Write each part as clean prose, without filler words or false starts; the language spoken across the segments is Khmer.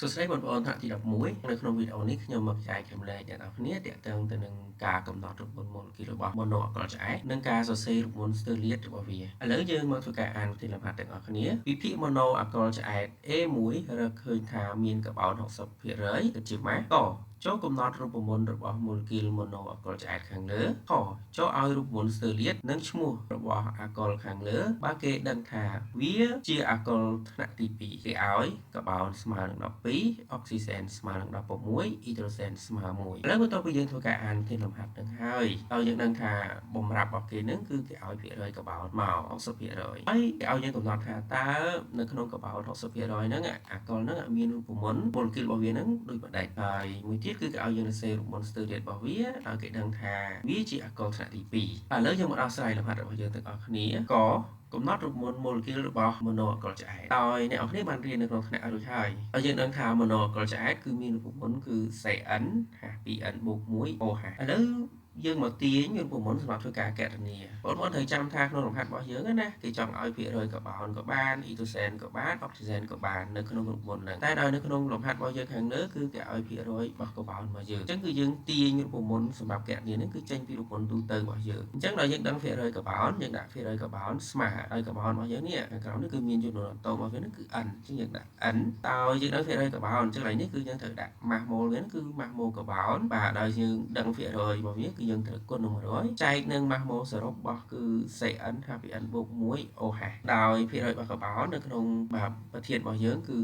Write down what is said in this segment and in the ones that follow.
សួស្តីបងប្អូនថ្នាក់ទី11នៅក្នុងវីដេអូនេះខ្ញុំមកចែករំលែកអ្នកនរគ្នាទាក់ទងទៅនឹងការកំណត់រូបមន្តម៉ូលេគុលរបស់ម៉ូណូអាល់កុលឆ្អែតនិងការសរសេររូបមន្តស្ទើលាតរបស់វាឥឡូវយើងមកធ្វើការអានប្រធានលំហាត់ទាំងអស់គ្នាវិភាគម៉ូណូអាល់កុលឆ្អែត A1 រកឃើញថាមានកាបូន60%ទៅជាម៉ាសកចូលកំណត់រូបមន្តរបស់ម៉ូលេគុលម៉ូណូអាល់កុលឆ្អែតខាងលើខចូលឲ្យរូបមន្តស្ទើលាតនិងឈ្មោះរបស់អាល់កុលខាងលើបើគេដឹងថាវាជាអាល់កុលថ្នាក់ទី2គេឲ្យកាបូនស្មើនឹង12អុកស៊ីសែនស្មើនឹង16អ៊ីដ្រូសែនស្មើ1ឥឡូវបន្ទាប់ពីយើងធ្វើការអានធានលំហាត់នឹងហើយឲ្យយើងដឹងថាបំរាប់របស់គេនឹងគឺគេឲ្យភាគរយកាបូនមក60%ហើយគេឲ្យយើងកំណត់ថាតើនៅក្នុងកាបូន60%ហ្នឹងអាល់កុលហ្នឹងមានរូបមន្តម៉ូលេគុលរបស់វាហ្នឹងដូចម្ដេចហើយមួយទៀតគឺគេឲ្យយើងសរសេររូបមន្តស្ទើររបស់វាឲ្យគេដឹងថាវាជាអាល់កុលថ្នាក់ទី2ឥឡូវយើងមកដោះស្រាយលំហាត់របស់យើងទាំងអស់គ្នាកកំណត់រូបមន្តម៉ូលេគុលរបស់ម៉ូណូអាល់កុលឆ្អែតដោយអ្នកនរគ្នាបានរៀននៅក្នុងថ្នាក់រួចហើយហើយយើងដឹងថាម៉ូណូអាល់កុលឆ្អែតគឺមានរូបមន្តគឺ CN H2n បូក1 OH ឥឡូវយើងមកទាញរូបមន្តសម្រាប់ធ្វើការកណនាបងប្អូនត្រូវចាំថាក្នុងលំហាត់របស់យើងណាគេចង់ឲ្យភាគរយកាបូនក៏បានអ៊ីដ្រូសែនក៏បានអុកស៊ីសែនក៏បាននៅក្នុងរូបមន្តហ្នឹងតែដោយនៅក្នុងលំហាត់របស់យើងខាងលើគឺគេឲ្យភាគរយរបស់កាបូនមកយើងអញ្ចឹងគឺយើងទាញរូបមន្តសម្រាប់កណនាហ្នឹងគឺចេញពីរូបមន្តទូទៅរបស់យើងអញ្ចឹងដល់យើងដឹងភាគរយកាបូនយើងដាក់ភាគរយកាបូនស្មើហើយកាបូនរបស់យើងនេះខាងក្រោមនេះគឺមានចំនួនអាតូមរបស់វាហ្នឹងគឺ n អញ្ចឹងយើងដាក់ n ដោយយើងដឹងភាគរយកាបូនអញ្ចឹងឡើយនេះគឺយើងត្រូវដាក់ម៉ាស់ម៉ូលវាគឺម៉ាស់ម៉ូលកាបូនបាទដោយយើងដឹងភាគរយរបស់វាគឺយើងត្រូវគុណនឹង100ចែកនឹងម៉ាស់ម៉ូលសរុបរបស់គឺ Cn H2n បូក1 OH ដោយភាគរយរបស់កាបូននៅក្នុងបាទប្រធានរបស់យើងគឺ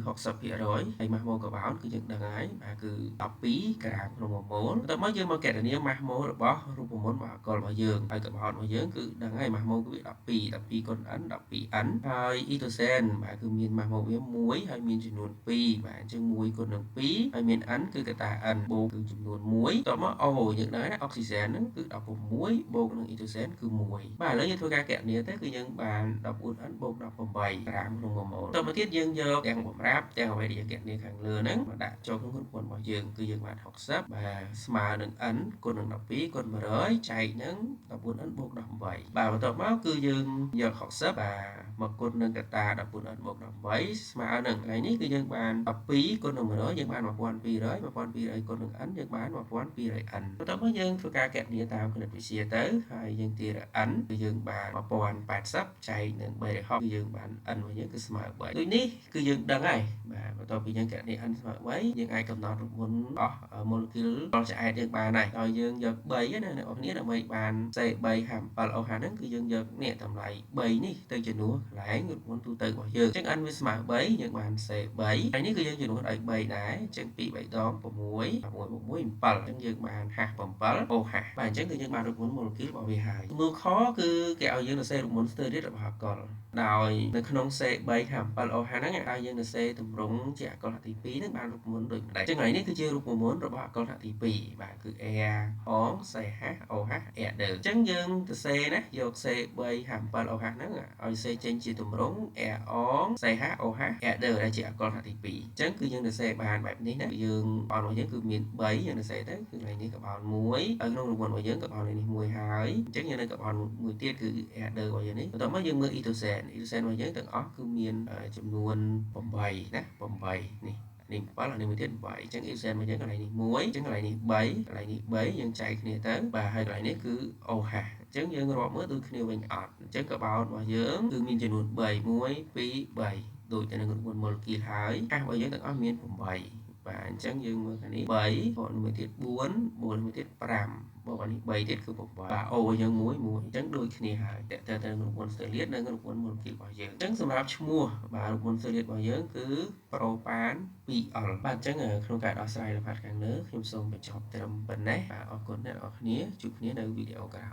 60%ហើយម៉ាស់ម៉ូលកាបូនគឺយើងដឹងហើយបាទគឺ12ក្រាមក្នុង1ម៉ូលបន្ទាប់មកយើងមកកណនាម៉ាស់ម៉ូលរបស់រូបមន្តរបស់អាល់កុលរបស់យើងហើយកាបូនរបស់យើងគឺដឹងហើយម៉ាស់ម៉ូលគឺ12 12គុណ n 12n ហើយអ៊ីដ្រូសែនបាទគឺមានម៉ាស់ម៉ូលវា1ហើយមានចំនួន2បាទអញ្ចឹង1គុណនឹង2ហើយមាន n គឺកតា n បូកគឺចំនួន1បន្ទាប់មក O យើងដឹងហើយអុកស៊ីសែនហ្នឹងគឺ16បូកនឹងអ៊ីដ្រូសែនគឺ1បាទឥឡូវយើងធ្វើការកណនាទៅគឺយើងបាន 14n បូក18ក្រាមក្នុង1ម៉ូលតទៅទៀតយើងយកទាំងបំរាប់ទាំងអ្វីដែលយើងកណនាខាងលើហ្នឹងមកដាក់ចូលក្នុងរូបមន្តរបស់យើងគឺយើងបាន60បាទស្មើនឹង n គុណនឹង12គុណ100ចែកនឹង 14n បូក18បាទបន្ទាប់មកគឺយើងយក60បាទមកគុណនឹងកតា 14n បូក18ស្មើនឹងកន្លែងនេះគឺយើងបាន12គុណនឹង100យើងបាន1200 1200គុណនឹង n យើងបាន 1200n បន្ទាប់មកយើងធ្វើការកណនាតាមគណិតវិទ្យាទៅហើយយើងទារ n គឺយើងបាន1080ចែកនឹង360គឺយើងបាន n របស់យើងគឺស្មើ3ដូចនេះគឺយើងដឹងហើយបាទបន្ទាប់ពីយើងកណនា n ស្មើ3យើងអាចកំណត់រូបមន្តអស់ម៉ូលេគុលដល់ឆ្អែតយើងបានហើយដោយយើងយក3ណាអ្នកនរគ្នាដើម្បីបាន C3H7OH ហ្នឹងគឺយើងយកនេះតម្លៃ3នេះទៅជំនួសកន្លែងរូបមន្តទូទៅរបស់យើងអញ្ចឹង n វាស្មើ3យើងបាន C3 ហើយនេះគឺយើងជំនួសដោយ3ដែរអញ្ចឹង2 3ដង6 6 6 7អញ្ចឹងយើងបាន H7 OH បាទអញ្ចឹងគឺយើងបានរូបមន្តម៉ូលេគុលរបស់វាហើយទំនួលខគឺគេឲ្យយើងសរសេររូបមន្តស្ទើររបស់អាល់កុលដោយនៅក្នុង C3H7OH ហ្នឹងឲ្យយើងសរសេរទម្រង់ជាអាល់កុលថ្នាក់ទី2ហ្នឹងបានរូបមន្តដូចម្ដេចអញ្ចឹងថ្ងៃនេះគឺជារូបមន្តរបស់អាល់កុលថ្នាក់ទី2បាទគឺ R ផង CH OH R 2អញ្ចឹងយើងសរសេរណាយក C3H7OH ហ្នឹងឲ្យសេចេញជាទម្រង់ R អង CH OH R 2ដែលជាអាល់កុលថ្នាក់ទី2អញ្ចឹងគឺយើងសរសេរបានបែបនេះណាយើងបោនរបស់យើងគឺមាន3យើងសរសេរទៅគឺកន្លែងនេះកបោន1ហើយក្នុងរូបមន្តរបស់យើងកបោននេះមួយហើយអញ្ចឹងយើងនៅកបោនមួយទៀតគឺ R 2របស់យើងនេះបន្ទាប់មកយើងមើលអ៊ីដ្រូសែនអ៊ីដ្រូសែនរបស់យើងទាំងអស់គឺមានចំនួន8ណា8នេះនេះ7អានេះមួយទៀត8អញ្ចឹងអ៊ីសែនរបស់យើងកន្លែងនេះ1អញ្ចឹងកន្លែងនេះ3កន្លែងនេះ3យើងចែកគ្នាទៅបាទហើយកន្លែងនេះគឺ OH អញ្ចឹងយើងរាប់មើលដូចគ្នាវិញអត់អញ្ចឹងកបោនរបស់យើងគឺមានចំនួន3 1 2 3ដូចទៅនឹងរូបមន្តម៉ូលេគុលហើយ H របស់យើងទាំងអស់មាន8បាទអញ្ចឹងយើងមើលខាងនេះ3បូកមួយទៀត4បូកមួយទៀត5បូកអានេះ3ទៀតគឺ8បាទ O យើង1 1អញ្ចឹងដូចគ្នាហើយតើតើទៅរូបមន្តស្ទើលាតនិងរូបមន្តម៉ូលេគុលរបស់យើងអញ្ចឹងសម្រាប់ឈ្មោះបាទរូបមន្តស្ទើលាតរបស់យើងគឺប្រូប៉ាន 2L បាទអញ្ចឹងក្នុងការដោះស្រាយលំហាត់ខាងលើខ្ញុំសូមបញ្ចប់ត្រឹមប៉ុណ្ណេះបាទអរគុណអ្នកនរគ្នាជួបគ្នានៅវីដេអូក្រោយ។